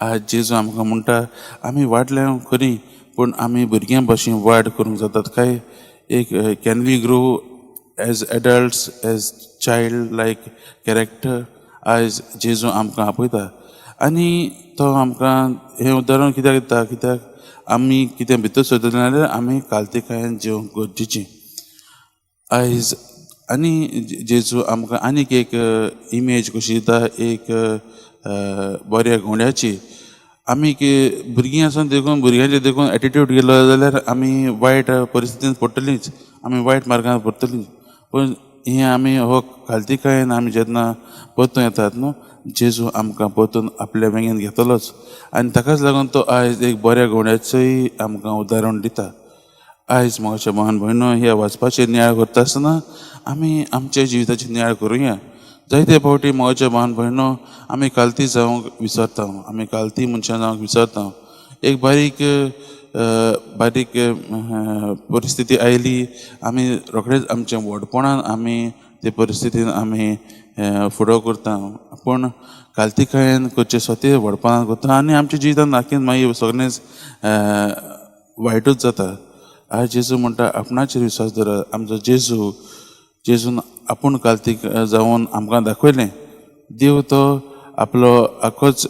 आज जेजू आमकां म्हणटा, आमी वाडल्या खरी, पूण आमी भुरग्यां भशेन वाड करूंक जातात काय? एक can we grow as adults as child like character? आयज जेजू आमकां आपयता आनी तो आमकां हें उदाहरण कित्याक दिता? कित्याक आमी कितें भितर सरतले जाल्यार आमी कालतिकायेन जेवंक गरजेचें. आयज आनी जेजू आमकां आनीक एक इमेज कशी दिता, एक बऱ्या घोड्याची. आमी भुरगीं आसून देखून, भुरग्यांचे देखून एटिट्यूड गेलो जाल्यार आमी वायट परिस्थितीन पडटलींच, आमी वायट मार्गान पडटलींच. पूण हें आमी हो कालतिकायेन आमी जेन्ना परतून येतात न्हू, जेजू आमकां परतून आपल्या वेंगेन घेतलोच. आनी ताकाच लागून तो आयज एक बऱ्या घोड्याचोय आमकां उदाहरण दिता. आयज म्हज्या भावान भयणो, ह्या वाचपाचेर नियाळ करता आसतना आमी आमच्या जिविताची नियाळ करुया. जायते फावटी, म्हज्या भावान भयणो, आमी कालती जावंक विसरता, आमी कालती मनशां जावंक विसरता. एक बारीक बारीक परिस्थिती आयली, आमी रोखडेच आमच्या व्हडपणान आमी ते परिस्थितीन आमी फुडो करता. पूण कालतिकायेन करचें स्वते व्हडपणान करता आनी आमच्या जिवितान आखीन मागीर सगळेंच वायटूच जाता. आज जेजू म्हणटा, आपणाचेर विस्वास दवरात. आमचो जेजू, जेजून आपूण कालतीक जावन आमकां दाखयलें. देव तो आपलो आखोच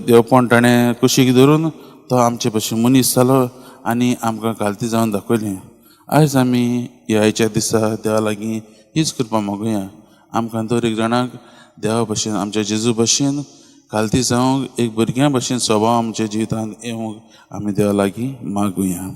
देवपण ताणें कुशीक धरून तो आमचे भशेन मनीस जालो आनी आमकां कालती जावन दाखयलें. आयज आमी ह्या आयच्या दिसा देवा लागीं हीच कृपा मागुया, आमकां दर एक जाणाक देवा भशेन, आमच्या जेजू भशेन कालती जावंक, एक भुरग्यां भशेन स्वभाव आमच्या जिवितांत येवंक आमी देवा लागीं मागुया.